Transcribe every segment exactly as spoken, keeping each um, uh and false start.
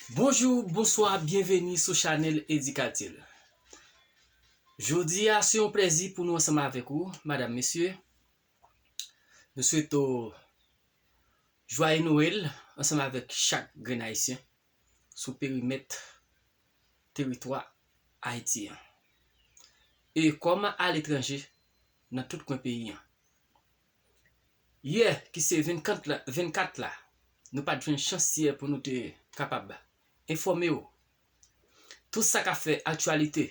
Bonjou, bonswa, byenveni sou chanèl Eddy Kaltil. Jodi a, se yon plèzi pou nou ansanm avèk ou, madam, mesye. Nou swete w jwaye Nwèl ansanm avèk chak grenn Ayisyen sou perimèt teritwa Ayiti an. E kòm aletranje, nan tout kwen peyi an. Yè, ki se vennkat la, vennkat la, nou pa t jwenn chans yè pou nou te kapab enfòme w tout sa k ap fè aktyalite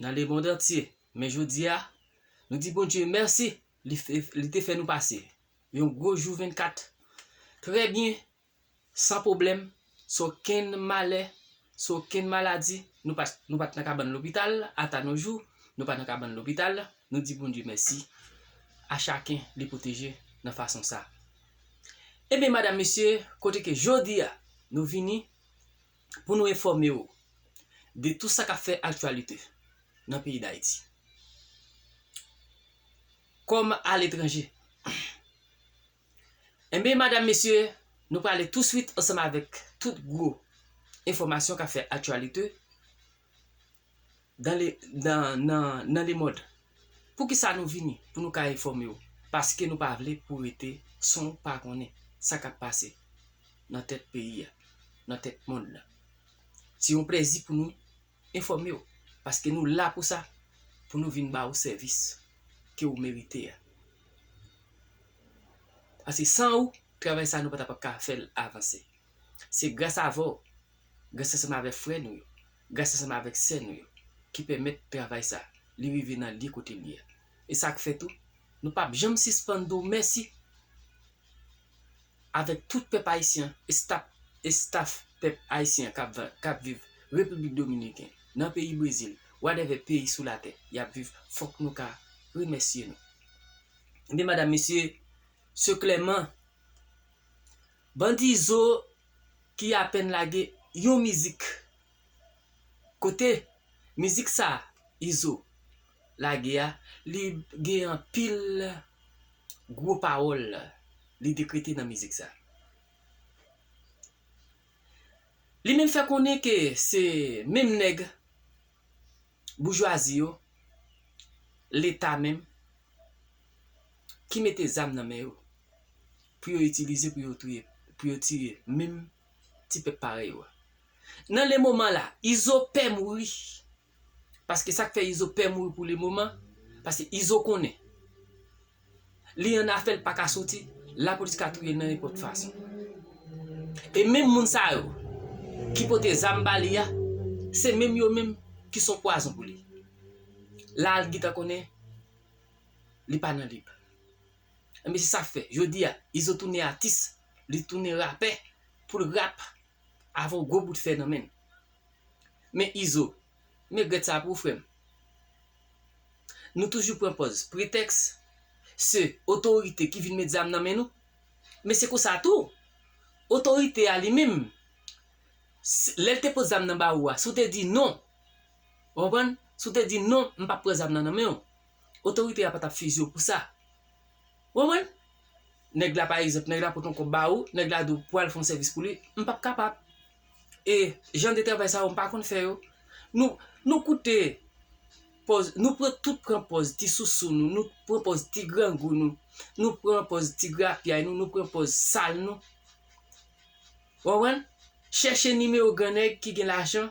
nan lemonn antye. Men jodi a, nou di Bondye mèsi, li, fe, li te fè nou pase yon gwo jou vennkat. Trè byen, san pwoblèm, san okenn malè, san okenn maladi. Nou pa, nou pa t nan kabann lopital, ata nos jours, nou pa nan kabann lopital. Nou di Bondye mèsi. A chaken li pwoteje nan fason sa. Ebyen, madam, mesye, kote ke jodi a, nou vini pou nou enfòme w de tout sa k ap fè aktyalite nan peyi Dayiti. Kòm aletranje. Enben, madam, mesye, nou prale touswit ansanm avèk tout gwo enfòmasyon k ap fè aktyalite dans le, dans, nan, nan lemonn. Poukisa nou vini? Pou nou ka enfòme w. Paske nou pa vle pou rete san w pa konnen sa k ap pase nan tèt peyi a, nan tèt monn nan. Se yon plèzi pou nou enfòme w, paske nou la pou sa, pou nou vin ba w sèvis ke w merite a. Paske san ou, travay sa nou pa t ap ka fè l avanse. Se gras avè w, gras ansanm avèk frè nou yo, gras ansanm avèk sè nou yo, ki pèmèt travay sa, li rive nan lye kote l ye a. E sa k fè tou, nou p ap janm sispann di w mèsi avèk tout pèp ayisyen, estaf, estaf pèp ayisyen k ap, k ap viv Repiblik Dominiken, nan peyi Brezil, whatever peyi sou latè y ap viv, fòk nou ka remèsye nou. Men madam, mesye, se klèman, bandi Izo ki apèn lage yon mizik. Kote mizik sa Izo lage a, li gen anpil gwo pawòl li dekrete nan mizik sa. Li menm fè konnen ke se menm nèg boujwazi yo, Leta menm, ki mete zam nan men yo pou yo itilize pou yo touye, pou yo tiye menm ti pèp parèy yo a. Nan le moman la, Izo pè mouri. Paske sa k fè Izo pè mouri pou le moman, paske Izo konnen li annafè l pa ka soti, lapolis ka touye l nan nenpòt fason. E menm moun sa yo ki pote zam ba li a, se menm yo menm ki se yon pwazon pou li. La l gentan konnen li pa nan lib. Enben se sa k fè, jodi a, Izo tounen atis, li tounen rapè, pou l rap avè yon gwo bout fè nan men l. Men Izo, m regrèt sa pou ou, frè m. Nou toujou pran pòz pretèks se otorite ki vin met zam nan men nou. Men se konsa tou, otorite a li menm, s-, lè l te poze zam nan ba ou a, si w te di non, ou konprann? Si w te di non, m p ap pran zam nan nan men w, otorite a pa t ap fiziye w pou sa. Ou konprann? Nèg la, pa egzanp, nèg la pote yon kòb ba ou, nèg la di w pou al fè yon sèvis pou li, m p ap kapab. E jan de travay sa yo, m pa konn fè yo. Nou, nou koute pòz, nou pran, tout pran pòz ti sousou nou, nou pran pòz ti grangou nou, nou pran pòz ti grapyay nou, nou pran pòz sal nou. Ou konprann? Chèche nimewo gran nèg ki gen lajan.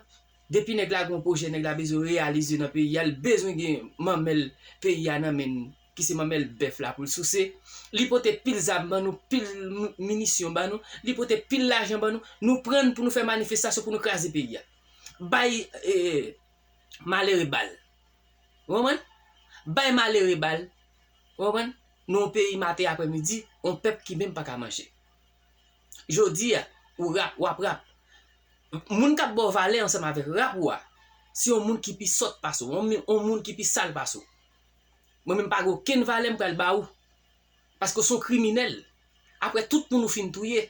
Depi nèg la gen yon pwojè, nèg la bezwen reyalize nan peyi a, l bezwen gen manmèl peyi a nan men l, ki se manmèl bèf la pou l souse. Li pote pil zam ban nou, pil mi-, minisyon ban nou, li pote pil lajan ban nou. Nou pran l pou nou fè manifestasyon, pou nou kraze peyi a. Bay, e, malere bal. Ou konprann? Bay malere bal. Ou konprann? Nan yon peyi maten aprèmidi, yon pèp ki menm pa ka manje. Jodi a, ou rap, w ap rap. Moun k ap ba w valè ansanm avèk rap ou a, se yon moun ki pi sòt pase w, yon mi-, yon moun ki pi sal pase w. Mwen menm pa gen okenn valè m pral ba ou. Paske w se yon kriminèl. Apre tout moun ou fin touye.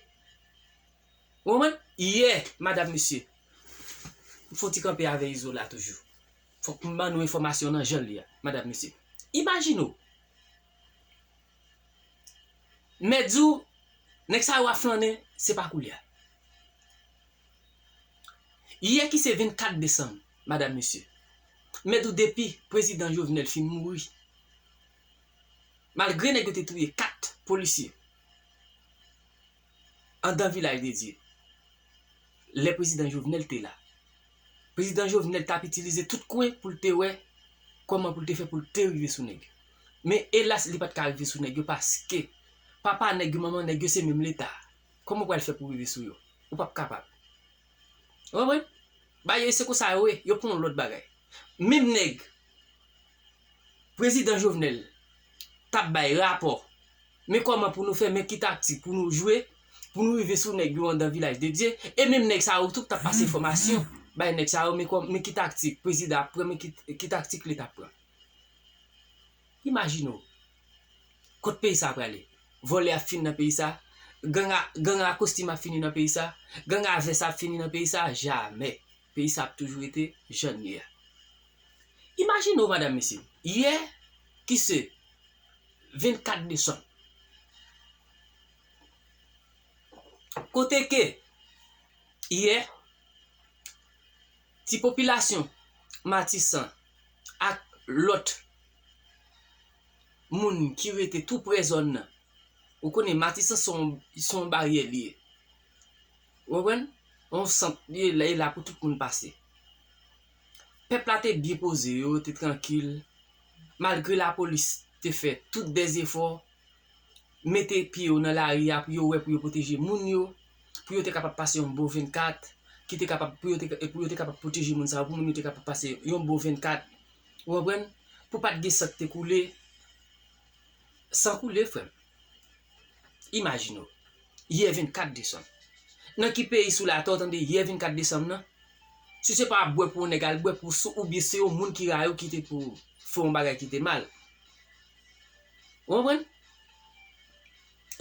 Ou konprann? Yè, madam, mesye, m fè yon ti kanpe avè Izo la toujou. Fòk m ban nou enfòmasyon nan jan l ye a, madam, mesye. Imajine w, m di w, nèg sa yo ap flannen, se pa koulye a. Yè ki se vennkat desanm, madanm, mesye, mèt ou depi prezidan Jovenel fin mouri, malgre nèg yo te touye kat polisye anndan Vilaj de Dye, lè prezidan Jovenel te la. Prezidan Jovenel t ap itilize tout kwen pou l te wè kòman pou l te fè pou l te rive sou nèg yo. Men elas, li pa t ka rive sou nèg yo paske papa nèg yo, manman nèg yo se menm Leta. Kòman w pral fè pou w rive sou yo? Ou p ap kapab. Ou konprann? Bagay yo se konsa yo ye, yo pran yon lòt bagay. Menm nèg prezidan Jovenel t ap bay rapò, men kòman pou nou fè, men ki taktik pou nou jwe, pou nou rive sou nèg yo anndan Vilaj de Dye, e menm nèg sa yo tou k t ap pase enfòmasyon bay nèg sa yo, men kò-, men ki taktik prezidan ap pran, men ki, ki taktik li t ap pran. Imajine w, kot peyi sa prale? Vòlè ap fini nan peyi sa? Gang a, gang a kostim ap fini nan peyi sa? Gang a vès ap fini nan peyi sa? Jamè. Peyi sa ap toujou rete jan l ye a. Imajine w, madanm, mesye, yè ki se vennkat desanm, kote ke yè ti popilasyon Matisan ak lòt moun ki rete tou prè zòn nan. Ou konnen Matisan se yon, se yon baryè li ye. Ou konprann? Yon sant li ye la, e la pou tout moun pase. Pèp la te byen poze, yo te trankil, malgre lapolis te fè tout dèzefò, mete pye yo nan lari a pou yo wè, pou yo pwoteje moun yo, pou yo te kapab pase yon bon vennkat, ki te kapab, pou yo te, pou yo te kapab pwoteje moun sa yo, pou moun yo te kapab pase yon bon vennkat. Ou konprann? Pou pa t gen san k te koule. San koule, frè m. Imajine w. Yè vennkat desanm. Nan ki peyi sou latè w tande yè vennkat desanm nan? Si se pa ap bwè pou yon nèg al bwè pou sou, oubyen se yon moun ki rayi w ki te pou fè yon bagay ki te mal. Ou konprann?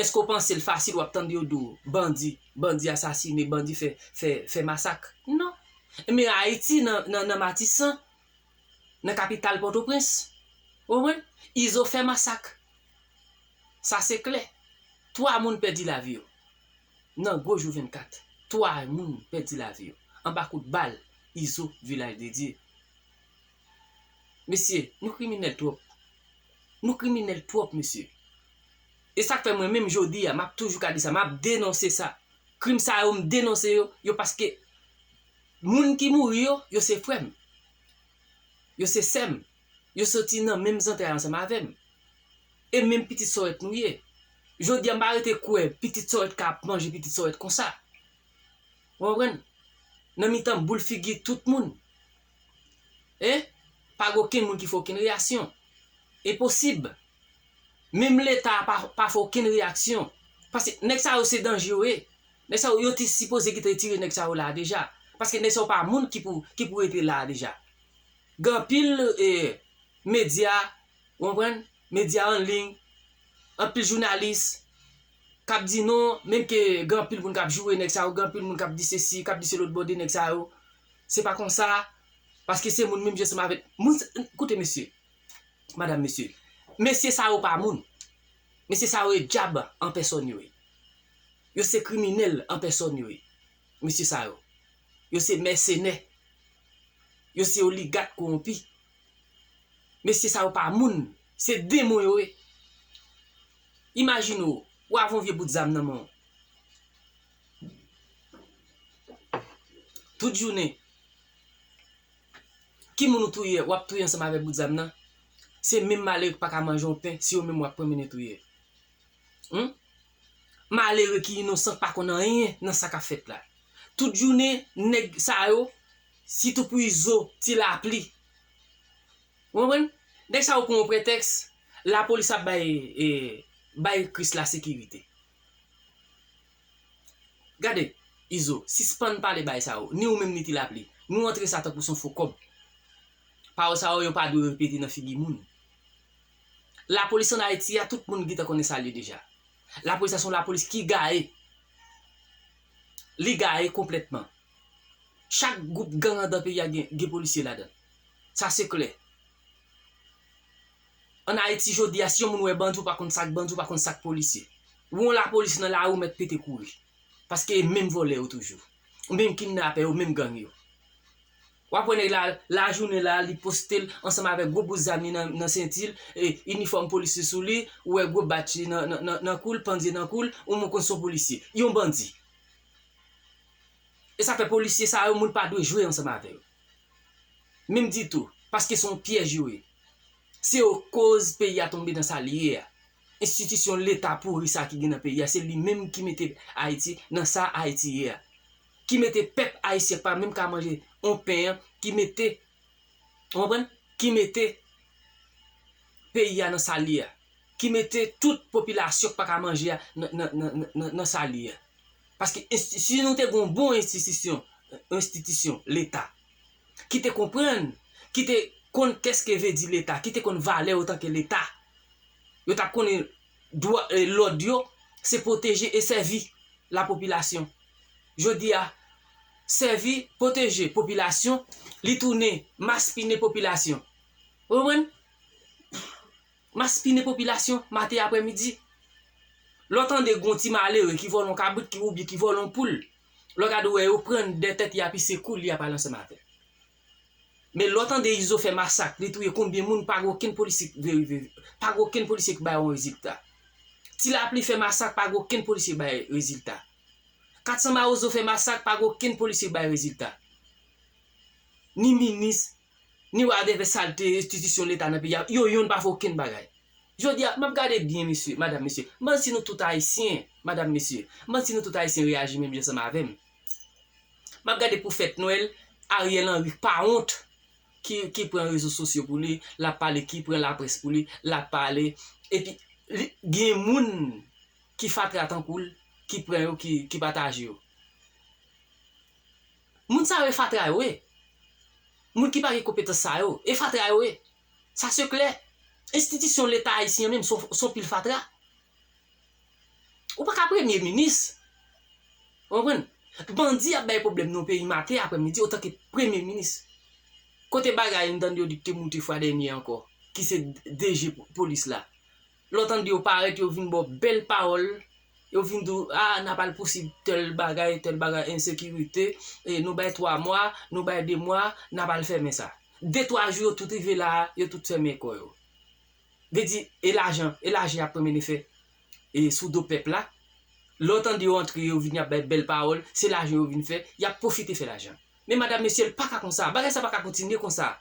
Èske w panse l fasil w ap tande yo di w bandi, bandi asasine, bandi fè, fè, fè masak? Non. Men Ayiti nan, nan, nan Matisan, nan kapital Pòtoprens, ou konprann? Izo fè masak. Sa se klè. Twa moun pèdi lavi yo. Nan gwo jou vennkat, twa moun pèdi lavi yo anba kout bal Izo, Vilaj de Dye. Mesye, nou kriminèl twòp. Nou kriminèl twòp, mesye. E sa k fè mwen menm jodi a, m ap toujou ka di sa, m ap denonse sa. Krim sa yo, m denonse yo, yo paske moun ki mouri yo, yo se frè m. Yo se sè m. Yo soti nan menm zantray ansanm avè m. E menm pitit sòrèt nou ye. Jodi a, m pa rete kwè pitit sòrèt ka ap manje pitit sòrèt konsa. Ou konprann? Nan mitan boul figi tout moun. E pa gen okenn moun ki fè okenn reyaksyon. Enposib. Menm Leta a pa, pa fè okenn reyaksyon. Paske nèg sa yo se danje yo ye. Nèg sa yo, yo te sipoze kite retire nèg sa yo la a deja. Paske nèg sa yo pa moun ki pou, ki pou rete la a deja. Gen anpil, e, medya, ou konprann? Medya an liy, anpil jounalis k ap di non, menm ke gen anpil moun k ap joure nèg sa yo, gen anpil moun k ap di sesi, k ap di se lòt bò de nèg sa yo. Se pa konsa, paske se moun menm jan ansanm avèk moun. Koute, mesye, madanm, mesye, mesye sa yo pa moun. Mesye sa yo e dyab an pèsòn yo ye. Yo se kriminèl an pèsòn yo ye. Mesye sa yo. Yo se mèsenè. Yo se oligak kowonpi. Mesye sa yo pa moun. Se demon yo ye. Imajine w, w avè yon vye bout zam nan men w. Tout jounen, ki moun ou touye, w ap touye ansanm avèk bout zam nan? Se menm malere ki pa ka manje yon pen, se yo menm w ap pran mennen touye. Humm? Malere ki inosan, ki pa konn anyen nan sa k ap fèt la. Tout jounen, nèg sa yo, sitou pou Izo, Ti Lapli. Ou konprann? Nèg sa yo pran yon pretèks, lapolis ap bay, e, bay Kris la sekirite. Gade, Izo, sispann pale bagay sa yo, ni ou menm ni Ti Lapli. Nou antre sa tankou se yon fo kòb. Pawòl sa yo, yo pa dwe repete nan figi moun. Lapolis ann Ayiti a, tout moun gentan konnen sa l ye deja. Lapolis la se yon lapolis ki gaye. Li gaye konplètman. Chak gwoup gang anndan peyi a gen, gen polisye ladan l. Sa se klè. Ann Ayiti jodi a, si yon moun wè bandi, ou pa konn sa k bandi, ou pa konn sa k polisye. Ou wè yon lapolis nan lari, ou mèt pete kouri. Paske e menm vòlè yo toujou. Menm kidnapè yo, menm gang yo. W ap wè nèg la, lajounen la, li poste l ansanm avèk gwo bout zam li nan, nan senti l, e, inifòm polis li sou li, ou wè gwo badj li nan, nan, nan, nan kou l, pandye nan kou l, ou menm konn se yon polisye. Yon bandi. E sa fè polisye sa yo, moun pa dwe jwe ansanm avè yo. Menm ditou, paske se yon pyèj yo ye. Se yo koz peyi a tonbe nan sa li ye a. Enstitisyon Leta pouri sa ki gen nan peyi a, se li menm ki mete Ayiti nan sa Ayiti ye a. Ki mete pèp ayisyen k pa menm ka manje yon pen an, ki mete, ou konprann? Ki mete peyi a nan sa li ye a. Ki mete tout popilasyon k pa ka manje a nan, nan, nan, nan, nan sa li ye a. Paske ensti-, si nou te gen yon bon enstitisyon, enstitisyon Leta, ki te konprann, ki te konn kèske vle di Leta, ki te konn valè otanke Leta, yo t ap konnen dwa, e, lòd yo, se pwoteje e sèvi lapopilasyon. Jodi a, sèvi, pwoteje popilasyon, li tounen maspinen popilasyon. Ou konprann? Maspinen popilasyon, maten, aprèmidi. Lè w tande gon ti malere ki vòlè yon kabrit, ki, oubyen ki vòlè yon poul, lè w gade, w wè yo pran de tèt, y ap ise kou l, y ap al ansanm avè l. Men lè w tande Izo fè masak, li touye konbyen moun, pa gen okenn polisye k vle, vle, pa gen okenn polisye k bay yon rezilta. Ti Lapli fè masak, pa gen okenn polisye k bay rezilta. Kat San Mawozo fè masak, pa gen okenn polisye k bay rezilta. Ni minis, ni wadèvè salte enstitisyon Leta nan peyi a, yo yonn pa fè okenn bagay. Jodi a, m ap gade byen, mesye, madam, mesye. M panse si nou tout ayisyen, madam, mesye. M panse si nou tout ayisyen reyaji menm jan ansanm avè m. M ap gade pou fèt Nwèl, Ariel Henry pa wont, ki, ki pran rezo sosyo pou li, l ap pale, ki pran laprès pou li, l ap pale. Epi, li, gen moun ki fatra tankou l, ki pran yo, ki, ki pataje yo. Moun sa yo e fatra yo ye. Moun ki pa gen konpetans sa yo, e fatra yo ye. Sa se klè. Enstitisyon Leta ayisyen menm se yon, se yon pil fatra. Ou pa ka premye minis. Ou konprann? Bandi ap bay pwoblèm nan yon peyi maten, aprèmidi, otanke premye minis. Kote bagay m tande yo di k te moute fwa dènye ankò, ki se D G polis la. Lè w tande yo parèt, yo vin ba w bèl pawòl, yo vin di w, a, n ap al pousib tèl bagay, tèl bagay, ensekirite, e nou bay twa mwa, nou bay de mwa, n ap al fèmen sa. De twa jou, yo tout rive la a, yo tout fèmen kò yo. Vle di, e lajan, e lajan y ap pran mennen fè, e sou do pèp la. Lè w tande yo antre, yo vin, y ap bay bèl pawòl, se lajan yo vin fè, y ap pwofite fè lajan. Men madam, mesye, l pa ka konsa. Bagay sa pa ka kontinye konsa.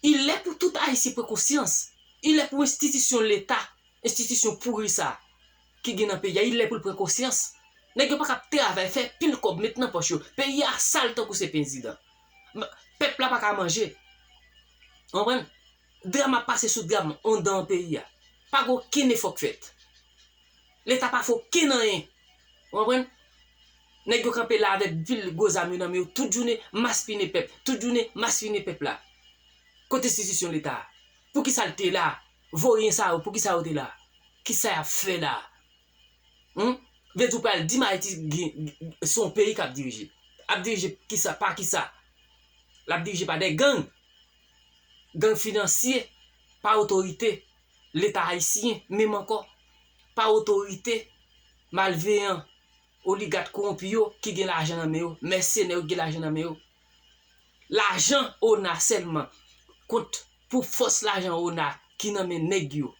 Il lè pou tout Ayisyen pran konsyans. Il lè pou enstitisyon Leta, enstitisyon pouri sa ki gen nan peyi a, il lè pou l pran konsyans. Nèg yo pa ka ap travay, fè pil kòb, met nan pòch yo. Peyi a sal tankou se pezidan. M-, pèp la pa ka manje. Ou konprann? Dram ap pase sou dram anndan peyi a. Pa gen okenn efò k fèt. Leta pa fè okenn anyen. Ou konprann? Nèg yo kanpe la avèk vil gwo zam yo nan men yo tout jounen, maspinen pèp. Tout jounen, maspinen pèp la. Kote enstitisyon Leta a? Poukisa l te la? Voryen sa yo, poukisa yo te la? Kisa y ap fè la? Humm? Vle di w pral di m Ayiti gen, se yon peyi k ap dirije. Ap dirije kisa, pa kisa? L ap dirije pa de gang. Gang finansye, pa otorite. Leta ayisyen, menm ankò, pa otorite, malveyan, oligak kowonpi yo ki gen lajan nan men yo, mèsenè yo ki gen lajan nan men yo. Lajan ona sèlman, kont pou fòs lajan ona ki nan men nèg yo.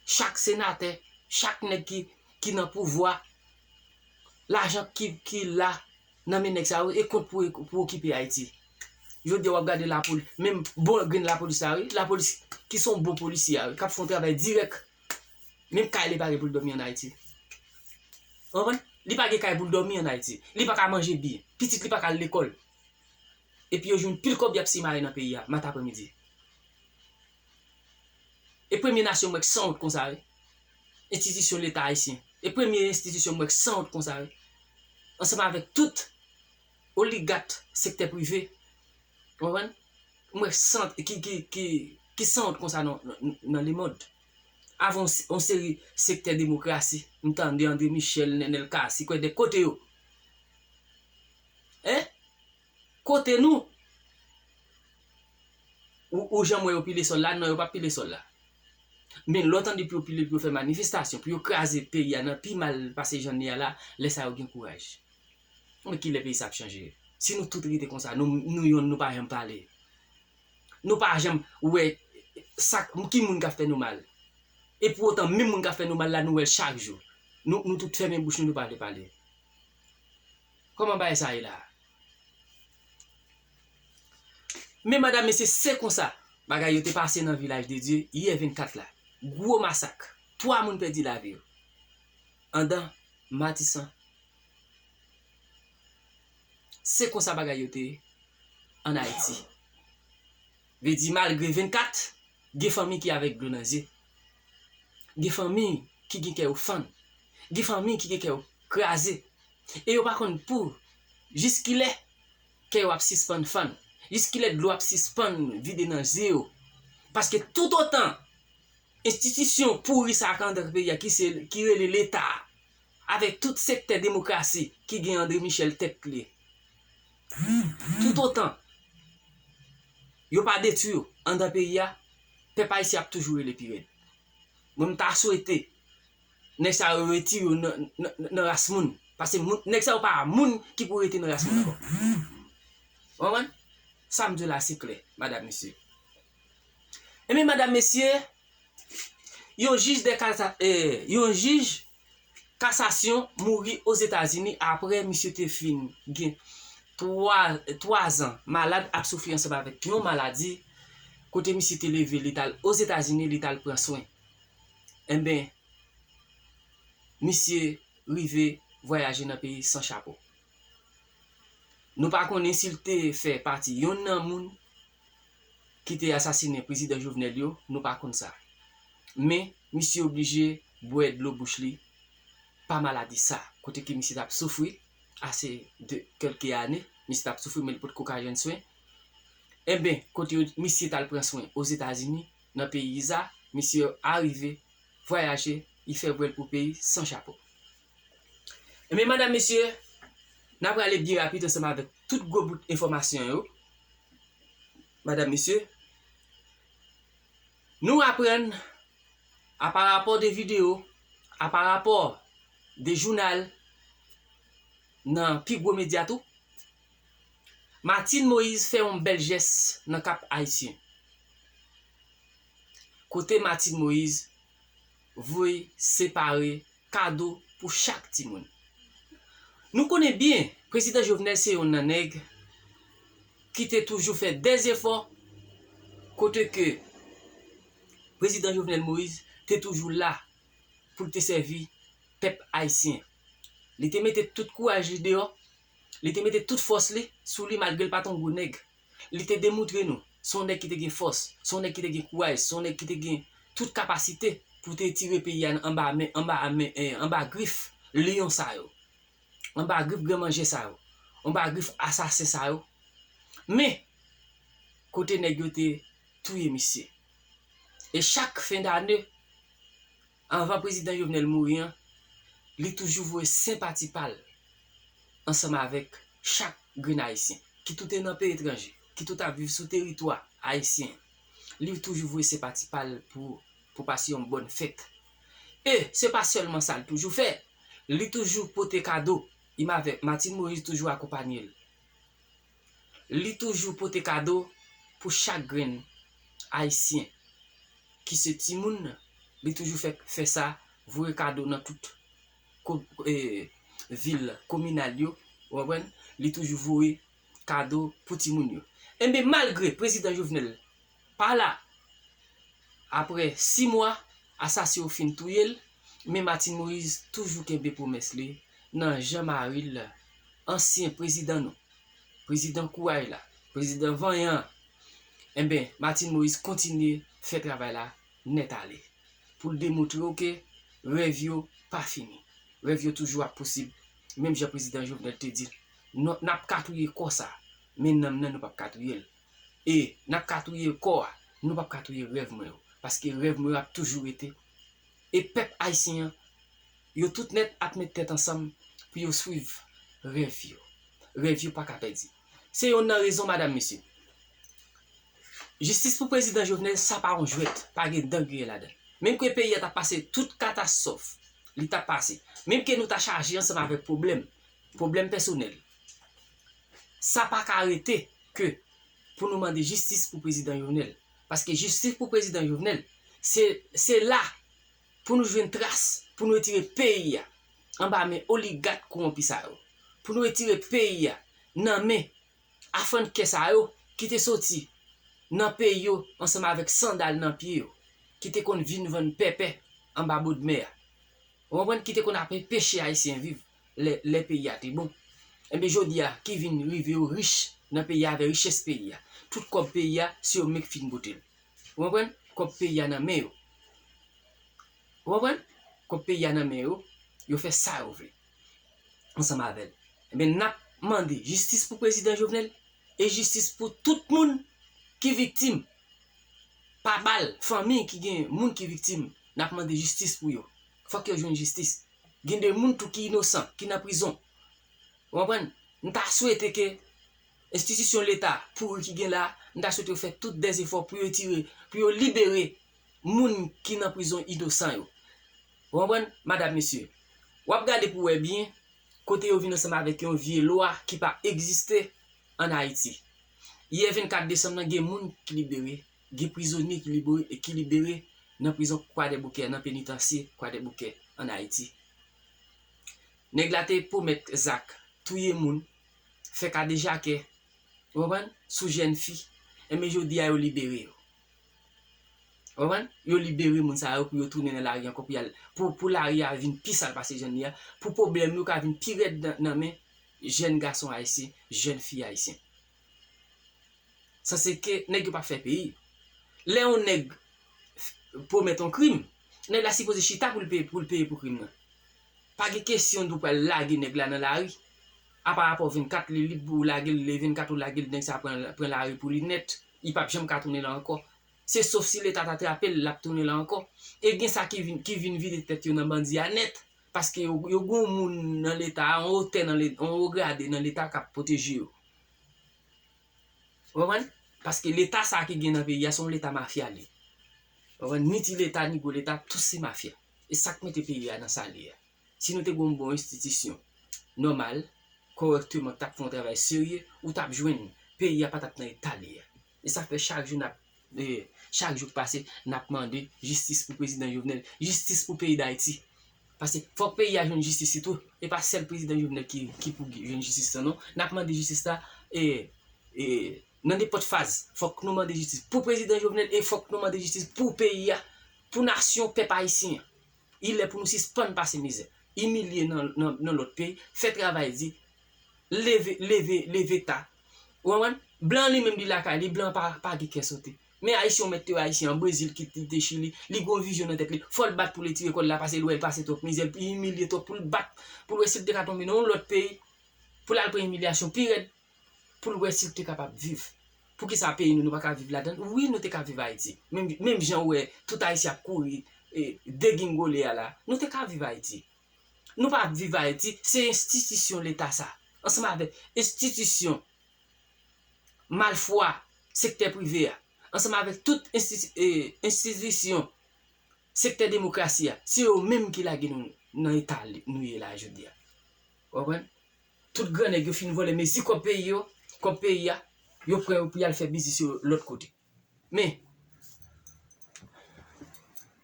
Chak senatè, chak nèg ki, ki nan pouvwa, lajan ki, ki la nan men nèg sa yo, e kont pou, pou okipe Ayiti. Jodi a w ap gade lapolis, menm bon grenn lapolis la, wi, lapolis ki se yon bon polisye a, wi, k ap fè yon travay dirèk. Menm kay li pa gen pou l dòmi ann Ayiti. Ou konprann? Li pa gen kay pou l dòmi ann Ayiti. Li pa ka manje byen. Pitit li pa ka al lekòl. Epi yo jwenn pil kòb y ap simaye nan peyi a, maten aprèmidi. E premye nasyon m wè k sanwont konsa, wi. Enstitisyon Leta ayisyen. E premye enstitisyon m wè k sanwont konsa, wi. Ansanm avèk tout oligak sektè prive. Ou konprann? M wè sant, ki, ki, ki, ki sanwont konsa nan, nan, nan lemond. Avan yon se-, yon seri sektè demokrasi, m tande André Michel, Nenel Cassy, kwè de kote yo. Hein? Kote nou? Ou, ou janm wè yo pile sòl la? Non, yo p ap pile sòl la. Men lè w tande pou yo pile, pou yo fè manifestasyon, pou yo kraze peyi a nan pi mal pase jan n ye a la, lè sa yo gen kouraj. Men kilè peyi sa ap chanje? Si nou tout rete konsa, nou, nou yonn, nou pa janm pale. Nou pa janm wè sa, ki moun k ap fè nou mal. E pou otan, menm moun k ap fè nou mal la, nou wè l chak jou. Nou, nou tout fèmen bouch nou, nou pa vle pale. Kòman bagay sa ye la? Men madanm, mesye, se konsa bagay yo te pase nan Vilaj de Dye yè vennkat la. Gwo masak. Twa moun pèdi lavi yo. Andan Matisan. Se konsa bagay yo te ye ann Ayiti. Vle di, malgre vennkat, gen fanmi ki avèk dlo nan zye. Gen fanmi ki gen kè yo fann. Gen fanmi ki gen kè yo kraze. E yo pa konn pou jiskilè kè yo ap sispann fann. Jiskilè dlo ap sispann vide nan zye yo. Paske toutotan enstitisyon pouri sa a k andan peyi a, ki se, ki rele Leta a, avèk tout sektè demokrasi ki gen André Michel tèt li, toutotan yo pa detwi yo andan peyi a, pèp ayisyen ap toujou rele pi rèd. Mwen, m ta swete nèg sa yo retire yo nan, nan, nan ras moun. Paske moun, nèg sa yo pa moun ki pou rete nan ras moun ankò. Ou konprann? Sa m di w la, se klè, madanm, mesye. Ebyen, madanm, mesye, yon jij de kasa-, eh, yon jij kasasyon mouri Ozetazini apre misye te fin gen twa, twa zan malad, ap soufri ansanm avèk yon maladi, kote misye te leve, li t al Ozetazini, li t al pran swen. Enben, misye rive vwayaje nan peyi san chapo. Nou pa konnen si l te fè pati yonn nan moun ki te asasinen prezidan Jovenel yo, nou pa konn sa. Men, misye oblije bwè dlo bouch li pa maladi sa, kote ke misye t ap soufri ase de kèlke ane, misye t ap soufri, men li potko ka jwenn swen. Enben, kote yo, misye t al pran swen Ozetazini, nan peyi Iza, misye arive, vwayaje, li fè vwèl pou peyi san chapo. Ebyen, madanm, mesye, n a prale byen rapid ansanm avèk tout gwo bout enfòmasyon yo. Madanm, mesye, nou aprann, aparapò de videyo, aparapò de jounal, nan pi gwo medya tou, Martine Moïse fè yon bèl jès nan Kap Ayisyen. Kote Martine Moïse voye separe kado pou chak timoun. Nou konnen byen, prezidan Jovenel se yonn nan nèg ki te toujou fè dè zefò, kote ke prezidan Jovenel Moïse te toujou la pou l te sèvi pèp ayisyen. Li te mete tout kouraj li deyò, li te mete tout fòs li sou li malgre l pa t yon gwo nèg. Li te demontre nou se yon nèg ki te gen fòs, se yon nèg ki te gen kouraj, se yon nèg ki te gen tout kapasite pou te tire peyi a anba men, anba men, eh, anba grif lyon sa yo, anba grif granmanjè sa yo, anba grif asasen sa yo. Men, kote nèg yo te touye misye. E chak fen dane, anvan prezidan Jovenel mouri an, li toujou voye senpati pa l ansanm avèk chak grenn ayisyen, kit ou te nan peyi etranje, kit ou t ap viv sou teritwa ayisyen. Li toujou voye senpati pa l pou, pou pase yon bòn fèt. E se pa sèlman sa l toujou fè, li toujou pote kado, li m avèk Martine Moïse toujou akonpanye l. Li toujou pote kado pou chak grenn ayisyen ki se timoun, li toujou fè, fè sa, voye kado nan tout ko-, eh, vil kominal yo, ou konprann? Li toujou voye kado pou timoun yo. Enben, malgre prezidan Jovenel pa la, apre sis mwa, asasen yo fin touye l, men Martine Moïse toujou kenbe pwomès li nan jan mari l, ansyen prezidan nou, prezidan kouraj la, prezidan vanyan an. Enben, Martine Moïse kontinye fè travay la nèt ale pou l demontre w ke rèv yo pa fini. Rèv yo toujou ap posib. Menm jan prezidan Jovenel te di l, n ap ka touye kò sa, men nanm nan nou p ap ka touye l. E n ap ka touye kò a, nou p ap ka touye rèv mwen yo. Paske rèv mwen yo ap toujou rete. E pèp ayisyen an, yo tout nèt ap met tèt ansanm pou yo swiv rèv yo. Rèv yo pa ka pèdi. Se yonn nan rezon, madanm, mesye. Jistis pou prezidan Jovenel, sa pa yon jwèt, pa gen dan griyen ladan l. Menm ke peyi a t ap pase tout katastwòf, li t ap pase. Menm ke nou ta chaje ansanm avèk pwoblèm, pwoblèm pèsonèl. Sa pa ka rete ke pou nou mande jistis pou prezidan Jovenel. Paske jistis pou prezidan Jovenel, se, se la pou nou jwenn tras, pou nou retire peyi a anba men oligak kowonpi sa yo. Pou nou retire peyi a nan men afrannkè sa yo ki te soti nan peyi yo ansanm avèk sandal nan pye yo, ki te konn vin vann pèpè anba bòdmè a. Ou konprann? Ki te konn ap anpeche Ayisyen viv lè, lè peyi a te bon. Enben, jodi a, ki vin rive yo rich nan peyi a avè richès peyi a. Tout kòb peyi a, se yo menm k fin pote l. Ou konprann? Kòb peyi a nan men yo. Ou konprann? Kòb peyi a nan men yo, yo fè sa yo vle ansanm avè l. Enben, n ap mande jistis pou prezidan Jovenel e jistis pou tout moun ki viktim pa bal, fanmi ki gen moun ki viktim, n ap mande jistis pou yo. Fòk yo jwenn jistis. Gen de moun tou ki inosan, ki nan prizon. Ou konprann? M ta swete ke enstitisyon Leta pouri ki gen la, m ta swete yo fè tout dèzefò pou yo tire, pou yo libere moun ki nan prizon inosan yo. Ou konprann? Madanm, mesye, w ap gade pou w wè byen kote yo vin ansanm avèk yon vye lwa ki pa egziste ann Ayiti. Yè vennkat desanm nan, gen moun ki libere, gen prizonye ki libere, ki libere nan prizon Kwadèboukè, nan penitansye Kwadèboukè ann Ayiti. Nèg la te pwomèt zak, touye moun, fè kadejakè, ou konprann? Sou jèn fi. Enben, jodi a, yo libere yo. Ou konprann? Yo libere moun sa yo pou yo tounen nan lari ankò, pou y al, pou, pou lari a vin pi sal pase jan l ye a, pou pwoblèm yo ka vin pi rèd nan, nan men jèn gason ayisyen, jèn fi ayisyen. Sanse ke nèg yo p ap fè peyi. Lè yon nèg f-, pwomèt yon krim, nèg la sipoze chita pou l peye, pou l peye pou krim nan. Pa gen kesyon de w pral lage nèg la nan lari. Apa rapò vennkat, li lib pou w lage l, le vennkat ou lage l, nèg sa pran, pran lari pou li nèt. Li p ap janm ka tounen la ankò. Se sof si Leta ta trape l, l ap tounen la ankò. E gen sa ki vin, ki vin vide tèt yo nan bandi a nèt. Paske yo, yo gen yon moun nan Leta a, yon otè nan Le-, yon wo grade nan Leta k ap pwoteje yo. Ou konprann? Paske Leta sa a ki gen nan peyi a, se yon Leta mafya li ye. Ou konprann? Ni ti Leta, ni gwo Leta, tout se mafya. E sa k mete peyi a nan sa li ye a. Si nou te gen yon bon enstitisyon nòmal, kòrèkteman, k t ap fè yon travay serye, ou t ap jwenn peyi a pa t ap nan eta li ye a. E sa k fè chak jou n ap, e, chak jou k pase, n ap mande jistis pou prezidan Jovenel, jistis pou peyi Dayiti. Paske fòk peyi a jwenn jistis li tou. E pa sèl prezidan Jovenel ki, ki pou jwenn jistis lan non. N ap mande jistis la, e, e, nan nenpòt faz. Fòk nou mande jistis pou prezidan Jovenel e fòk nou mande jistis pou peyi a, pou nasyon, pèp ayisyen an. Il lè pou nou sispann pase mizè, imilye nan, nan, nan lòt peyi, fè travay di, leve, leve, leve ta. Ou konprann? Blan li menm li lakay li, blan pa, pa gen kè sote. Men Ayisyen, ou mèt te wè Ayisyen an Brezil ki kite Chili, li gon vizyon nan tèt li, fò l bat pou l retire kò l la, paske l wè l pase twòp mizè, l imilye twòp, pou l bat, pou l wè si l te ka tonbe nan yon lòt peyi, pou l al pran imilyasyon pi rèd, pou l wè si l te kapab viv. Poukisa peyi nou, nou pa ka viv ladan l? Wi, nou te ka viv Ayiti. Menm, menm jan w wè tout Ayisyen ap kouri, e, degingole a la, nou te ka viv Ayiti. Nou pa ap viv Ayiti, se enstitisyon Leta sa, ansanm avèk enstitisyon malfwa sektè prive a, ansanm avèk tout enstiti-, e, enstitisyon sektè demokrasi a, se yo menm ki lage nou nan eta li, nou ye la jodi a. Ou konprann? Tout grannèg yo fin vòlè mezi kòb peyi yo, kòb peyi a, yo pran yo pou y al fè biznis yo lòt kote. Men,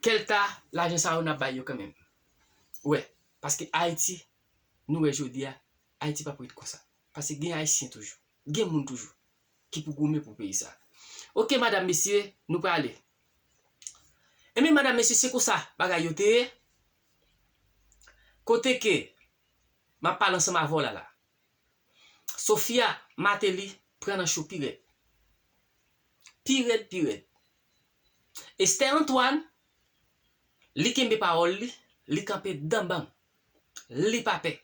kèlta lajan sa yo n ap bay yo kanmenm. Wè, paske Ayiti, nou wè jodi a, Ayiti p ap ret konsa. Paske gen Ayisyen toujou. Gen moun toujou ki pou goumen pou peyi sa. Oke, madanm, mesye, nou prale. Enben, madanm, mesye, se konsa bagay yo te ye. Kote ke m ap pale ansanm avè w la la. Sophia Martelly pran nan cho pi rèd. Pi rèd, pi rèd. Esther Antoine, li kenbe pawòl li, li kanpe danbang. Li pa pè.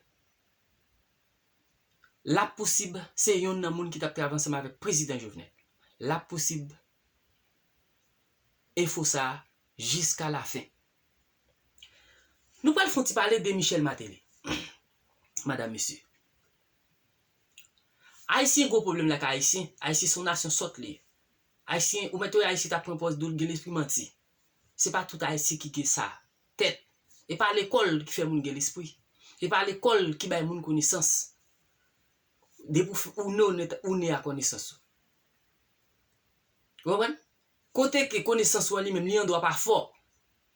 L ap posib se yonn nan moun ki t ap travay ansanm avèk prezidan Jovenel. L ap posib enfo sa a jiska lafen. Nou pral fè yon ti pale de Michel Martelly. Madanm, mesye. Ayisyen gwo pwoblèm lakay Ayisyen. Ayisyen se yon nasyon sòt li ye. Ayisyen, ou mèt wè Ayisyen t ap pran pòz di w l gen lespri manti. Se pa tout Ayisyen ki gen sa. Tèt. E pa lekòl ki fè moun gen lespri. E pa lekòl ki bay moun konesans. Depi ou f- ou ne ou ne a konesans ou. Ou konprann? Kote ke konesans ou an li menm li andwa pa fò.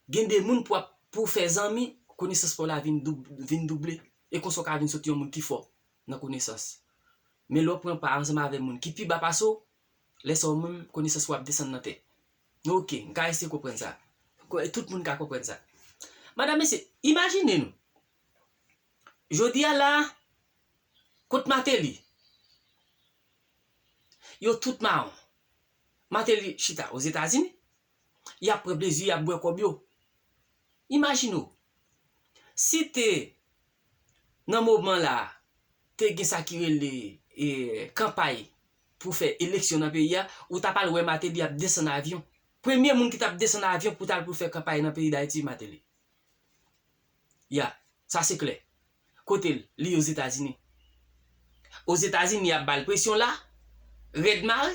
Gen de moun pou ap pou fè zanmi, konesans pa w la vin doub, vin double. E konsa w ka vin soti yon moun ki fò nan konesans. Men lè w pran pa ansanm avè moun ki pi ba pase w, lè sa w menm konesans ou ap desann nan tè. Ok, m ka eseye konprann sa. Tout moun ka konprann sa. Madanm, mesye, imajine nou. Jodi a la, kot Martelly? Yo tout mawon. Martelly chita Ozetazini. Y ap pran plezi, y ap bwè kòb yo. Imajine w, si te nan moman la, te gen sa ki rele e, kanpay pou fè eleksyon nan peyi a, ou ta pral wè Martelly ap desann avyon. Premye moun ki t ap desann avyon pou t al pou fè kanpay nan peyi Dayiti, Martelly. Ya, sa se klè. Kote l? Li Ozetazini. Ozetazini ap ba l presyon la, rèd mare.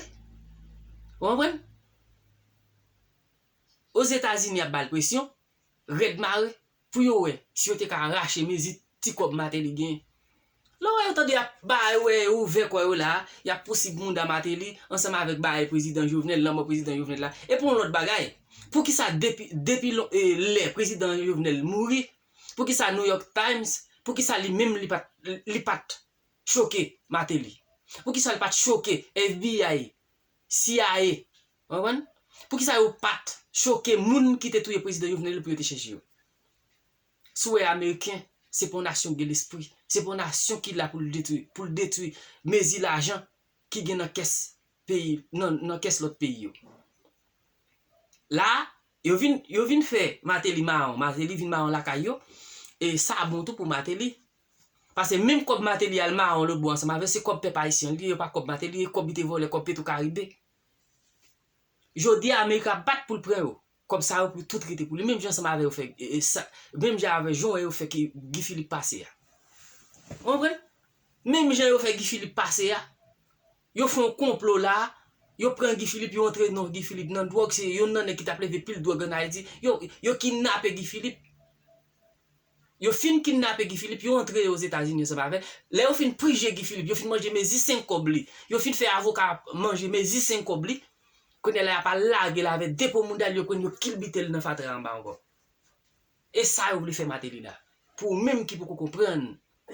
Ou konprann? Ozetazini ap ba l presyon, rèd mare, pou yo wè si yo te ka rache mezi ti kòb Martelly genyen. Lè w wè yo tande y ap bay wè ouvè kò yo la, y ap pousib mouda Martelly ansanm avèk bagay prezidan Jovenel, lanmò prezidan Jovenel la. Epi yon lòt bagay, poukisa depi, depi lè prezidan Jovenel mouri, poukisa New York Times, poukisa li menm li pa t, li pa t choke Martelly? Poukisa li pa t choke FBI, CIA? Ou konprann? Poukisa yo pa t choke moun ki te touye prezidan Jovenel pou yo te chèche yo? Si w wè ameriken, se pa yon nasyon ki gen lespri. Se pa yon nasyon ki la pou l detwi, pou l detwi mezi lajan ki gen nan kès peyi, nan, nan kès lòt peyi yo. La, yo vin, yo vin fè Martelly mawon. Martelly vin mawon lakay yo. E sa bon tou pou Martelly. Paske menm kòb Martelly al mawon lòt bò ansanm avè, se kòb pèp ayisyen li, e pa kòb Martelly, e kòb li te vòlè, kòb Petro Caribe. Jodi a, Amerik ap bat pou l pran yo. Kòb sa yo pou tout rete pou li. Menm jan ansanm avè yo fè, e, e, sa, menm jan avè jan yo fè ki Guy Philippe pase a. Ou konprann? Menm jan yo fè Guy Philippe pase a. Yo fè yon konplo la, yo pran Guy Philippe, yo antre non Guy Philippe nan dwòg, se youn nan nèg ki t ap leve pil dwòg ann Ayiti. Yo, yo kidnape Guy Philippe. Yo fin kidnape Guy Philippe, yo antre Ozetazini ansanm avè l. Lè yo fin prije Guy Philippe, yo fin manje mezi senk kòb li. Yo fin fè avoka manje mezi senk kòb li. Kounye a la, y ap al lage l avè depo mouda l yo, kounye yo kilbite l nan fatra anba ankò. E sa yo vle fè Martelly la. Pou ou menm ki poko konprann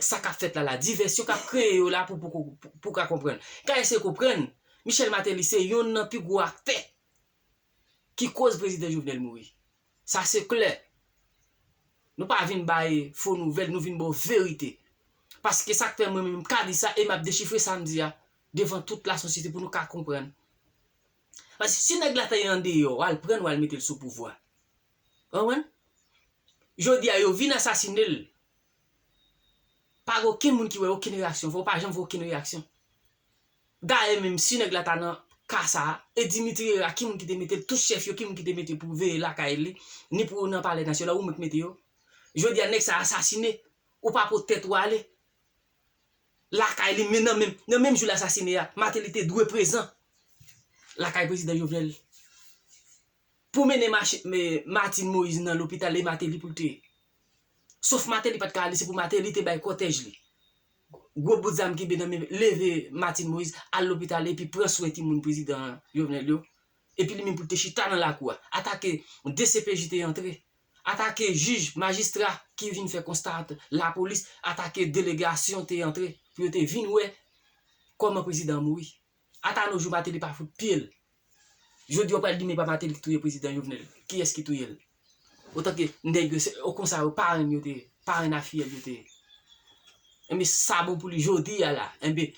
sa k ap fèt la la, divèsyon k ap kreye yo la pou poko pou, pou ka konprann. Ka eseye konprann, Michel Martelly se yonn nan pi gwo aktè ki koz prezidan Jovenel mouri. Sa se klè. Nou pa vin bay fo nouvèl, nou vin ba w verite. Paske sa k fè mwen menm m ka di sa e m ap dechifre sa m di a devan tout lasosyete pou nou ka konprann. Paske si nèg la ta ye andeyò, w al pran l, w al mete l sou pouvwa. Ou konprann? Jodi a, yo vin asasine l. Pa gen okenn moun ki wè okenn reyaksyon. Ou pa janm wè okenn reyaksyon. Dayè menm si nèg la ta nan ka sa a, e Dimitri Herard, ki moun ki te mete l, tout chèf yo, ki moun ki te mete pou veye lakay li, ni pou yo nan Palè Nasyonal, ou menm ki mete yo. Jodi a, nèg sa asasine, ou pa pot tèt ou ale. Lakay li, men nan menm, nan menm jou l asasine a, Martelly te dwe prezan lakay prezidan Jovenel. Pou mennen Martine Moïse nan lopital, e Martelly pou l te ye. Sof Martelly pa t ka ale, se pou Martelly te bay kòtèj li gwo bout zam kenbe nan men, leve Martine Moïse al lopital epi pran swen timoun prezidan Jovenel yo. Epi li menm pou l te chita nan lakou a. Atake D C P J te antre. Atake jij, majistra ki vin fè konsta, lapolis, atake delegasyon te antre pou yo te vin wè kòman prezidan an mouri. Ata no jou Martelly pa fout pye l. Jodi a w pral di men pa Martelly ki touye prezidan Jovenel. Kiyès ki touye l? Otanke nèg yo, se, o konsa yo, parenn yo te ye, parenn a fiyèl yo te ye. Enben, sa bon pou li jodi a la. Enben,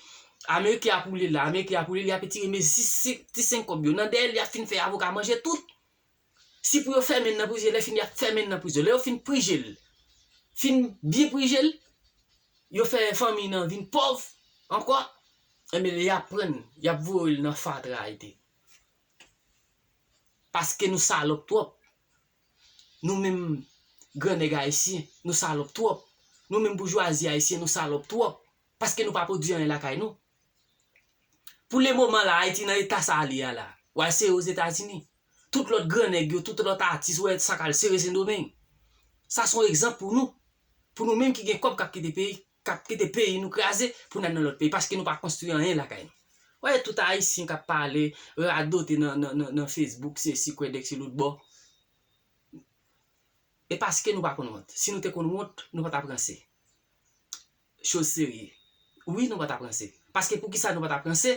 Ameriken ap woule la, Ameriken ap woule, li ap tire mezi ti senk kòb yo. Nan dèyè l, y ap fin fè avoka manje tout. Si pou yo fèmen l nan prizon, lè fini y ap fèmen l nan prizon. Lè yo fin prije l, fin byen prije l, yo fè fanmi nan vin pòv ankò, enben y ap pran l, y ap voye l nan fatra Ayiti. Paske nou salòp twòp. Nou menm grannèg ayisyen, nou salòp twòp. Nou menm boujwazi ayisyen, nou salòp twòp. Paske nou pa pwodui anyen lakay nou. Pou lemoman la, Ayiti nan eta sa a li a la. W al sere Ozetazini. Tout lòt grannèg yo, tout lòt atis, w wè sa k al sere Sendomeng. Sa se yon egzanp pou nou. Pou nou menm ki gen kòb k ap kite peyi. k ap kite peyi nou kraze pou n al nan lòt peyi, paske nou pa konstwi anyen lakay nou. Wè tout Ayisyen k ap pale, radote nan, nan, nan, nan Facebook, sesi, kwèdèk, se lòtbò. E paske nou pa konn wont. Si nou te konn wont, nou pa t ap ranse. Choz serye. Wi, nou pa t ap ranse. Paske poukisa nou pa t ap ranse?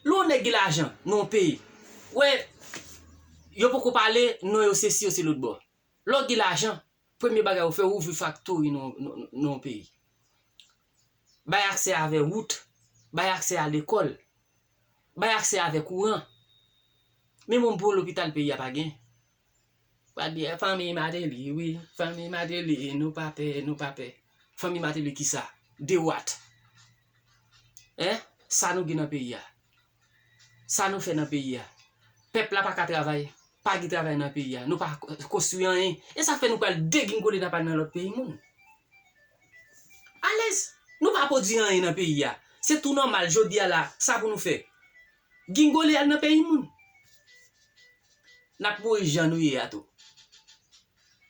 Lè yon nèg gen lajan nan yon peyi, wè, yo poko pale, non yo sesi, yo se lòtbò. Lè w gen lajan, premye bagay ou fè, ou ouvri faktori nan, nan, nan yon peyi. Bay aksè avè wout, bay aksè a lekòl, bay aksè avè kouran. Men moun pou lopital peyi a pa gen. Pral di, "Eh, fanmi Martelly, wi, fanmi Martelly, nou pa pè, nou pa pè." Fanmi Martelly kisa? De wat. Hein? Sa nou gen nan peyi a? Sa nou fè nan peyi a? Pèp la pa ka travay, pa gen travay nan peyi a. Nou pa ko-, konstwi anyen. E sa fè nou pral degingole n ap al nan lòt peyi moun. Alèz, nou pa pwodui anyen nan peyi a. Se tou nòmal, jodi a la, sa pou nou fè? Gingole al nan peyi moun. N ap mouri jan nou ye a tou.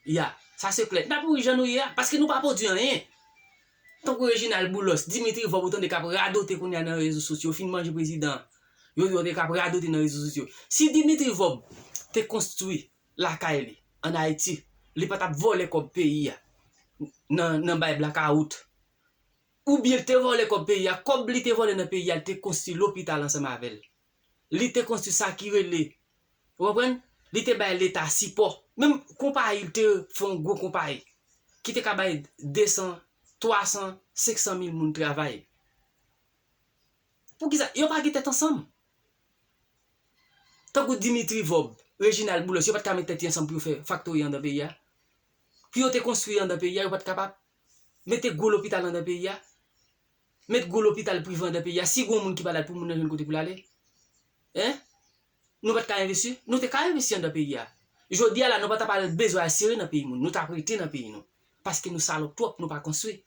Ya, sa se klè. N ap mouri jan nou ye a, paske nou pa pwodui anyen. Tankou Reginald Boulos, Dimitri Vorbe, ou tande k ap radote kounye a nan rezo sosyo, fin manje prezidan. Yo, yo te k ap radote nan rezo sosyo. Si Dimitri Vorbe te konstwi lakay li ann Ayiti, li pa t ap vòlè kòb peyi a nan, nan bay blakawout. Oubyen li te vòlè kòb peyi a, kòb li te vòlè nan peyi a, li te konstwi lopital ansanm avè l. Li te konstwi sa ki rele, ou konprann? Li te bay Leta sipò. Menm konpayi, li te fè yon gwo konpayi ki te ka bay de san, twa san, senk san mil moun travay. Poukisa? Yo pa gen tèt ansanm. Tankou Dimitri Vorbe, Reginald Boulos, yo pa t ka met tèt yo ansanm pou yo fè faktori anndan peyi a? Pou yo te konstwi anndan peyi a, yo pa t kapab? Mete gwo lopital anndan peyi a? Met gwo lopital prive anndan peyi a? Si gen yon moun ki malad, pou moun nan jwenn kote pou l ale? Hein? Nou pa t ka envesti? Nou te ka envesti anndan peyi a. Jodi a la, nou pa t ap al bezwen al sere nan peyi moun. Nou t ap rete nan peyi nou. Paske nou salòp twòp, nou pa konstwi.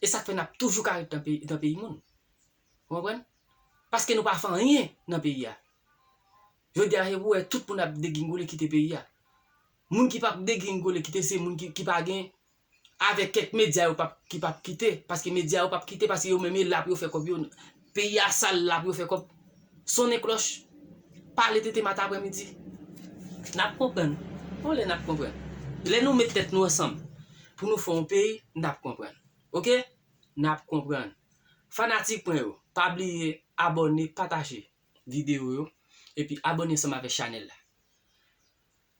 E sa k fè n ap toujou ka ret nan peyi, nan peyi moun. Ou konprann? Paske nou pa fè anyen nan peyi a. Jodi a, se pou wè tout moun ap degingole kite peyi a. Moun ki p ap degingole kite, se moun ki, ki pa gen, avèk kèk medya yo p ap, ki p ap kite, paske medya yo p ap kite, paske yo menm e la pou yo fè kòb yo. Peyi a sal, la pou yo fè kòb. Sonnen klòch, pale tete maten aprèmidi. N ap konprann. Yon lè n ap konprann. Lè nou met tèt nou ansanm pou nou fè yon peyi, n ap konprann. Oke? N ap konprann. Fanatik mwen yo, pa bliye abòne, pataje videyo yo, epi abòne ansanm avèk chanèl la.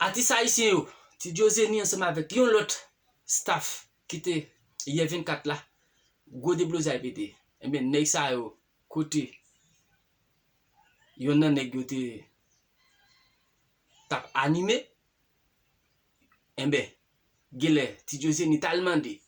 Atis ayisyen yo, Ti Djo Zeni ansanm avèk yon lòt staff ki te yè vennkat la, gwo deblozay pete. Enben, nèg sa yo, kote yonn nan nèg yo te t ap anime, enben, genlè, Ti Djo Zeni t al mande